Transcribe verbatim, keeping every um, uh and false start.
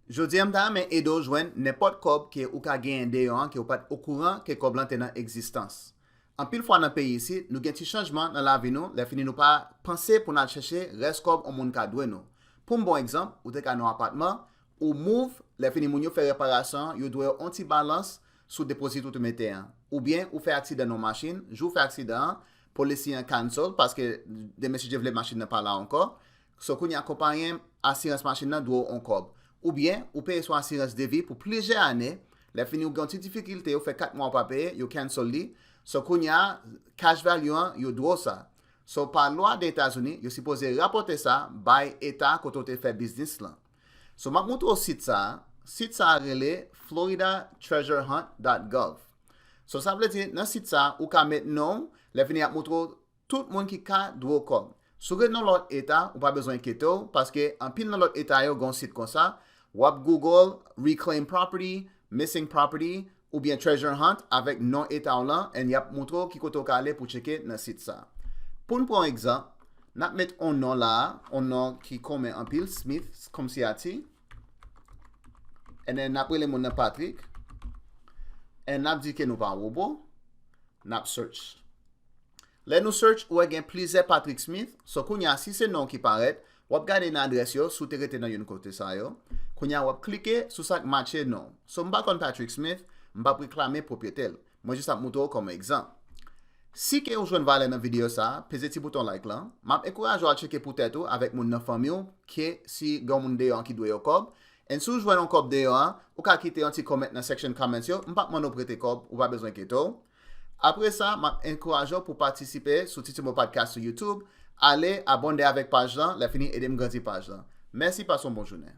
Jodi a m ta renmen ede w jwenn nenpòt kòb ke ou ka genyen deyò an ke ou pa t okouran ke kòb lan te nan egzistans. Anpil fwa nan peyi isit, nou gen ti chanjman nan lavi nou, lè fini nou pa panse pou n al chèche rès kòb yon moun ka dwe nou. Pou m bon egzanp, ou te ka nan yon apatman, ou move, lè fini moun yo fè reparasyon an, yo dwe w yon ti balans sou depozit ou te mete an. Oubyen ou fè aksidan nan yon machin, jou w fè aksidan an, polisi an cancel paske de mesye vle machin nan pa la ankò. So kounye a konpayi asirans machin nan dwe w yon kòb. Oubyen ou peye sou asirans de vi pou plizyè ane, lè fini ou gen yon ti difikilte, ou fè kat mwa ou pa peye, yo cancel li. So kounye a cash value an, yo dwe w sa. So pa lwa de Etazini, yo sipoze rapòte sa bay eta kote w te fè biznis lan. So m ap moutre w sit sa a. Sit sa a rele florida treasure hunt dot gov. So sa vle di nan sit sa a, ou ka met non w, lè fini y ap moutre w tout moun ki ka dwe w kòb. Si w ret nan lòt eta, ou pa bezwen enkyete w, paske anpil nan lòt eta yo gen yon sit konsa, w ap Google reclaim property, missing property, oubyen treasure hunt avèk non eta w lan, and y ap moutre w ki kote w ka ale pou tcheke nan sit sa. Pou n pran yon egzanp, n ap met yon non la a, yon non ki komen anpil, Smith, kòm siyati, and then n ap rele moun nan Patrick, and n ap di ke nou pa wobo, n ap search. Lè nou search, ou wè gen plizyè Patrick Smith, so kounye a si se non ki parèt, w ap gade nan adrès yo, si w te rete nan youn kote sa yo. Kounye a w ap klike sou sa k matche non w. So m pa konn Patrick Smith, m p ap reklame pwopriyete l. Mwen jis ap moutre w kòm egzanp. Si ke ou jwenn valè nan videyo sa a, peze ti bouton like lan. M ap enkouraje w al tcheke pou tèt ou avèk moun nan fanmi w ke si gen yon moun deyò an ki dwe yo kòb. And si w jwenn yon kòb deyò an, ou ka kite yon ti comment nan section comments yo. M p ap mande w prete kòb, ou pa bezwen enkyete w. Apre sa, m ap enkouraje w pou patisipe sou Titimo Podcast sou YouTube. Ale abòne avèk paj lan, lè fini ede m grandi paj lan. Mèsi, pase yon bon jounen.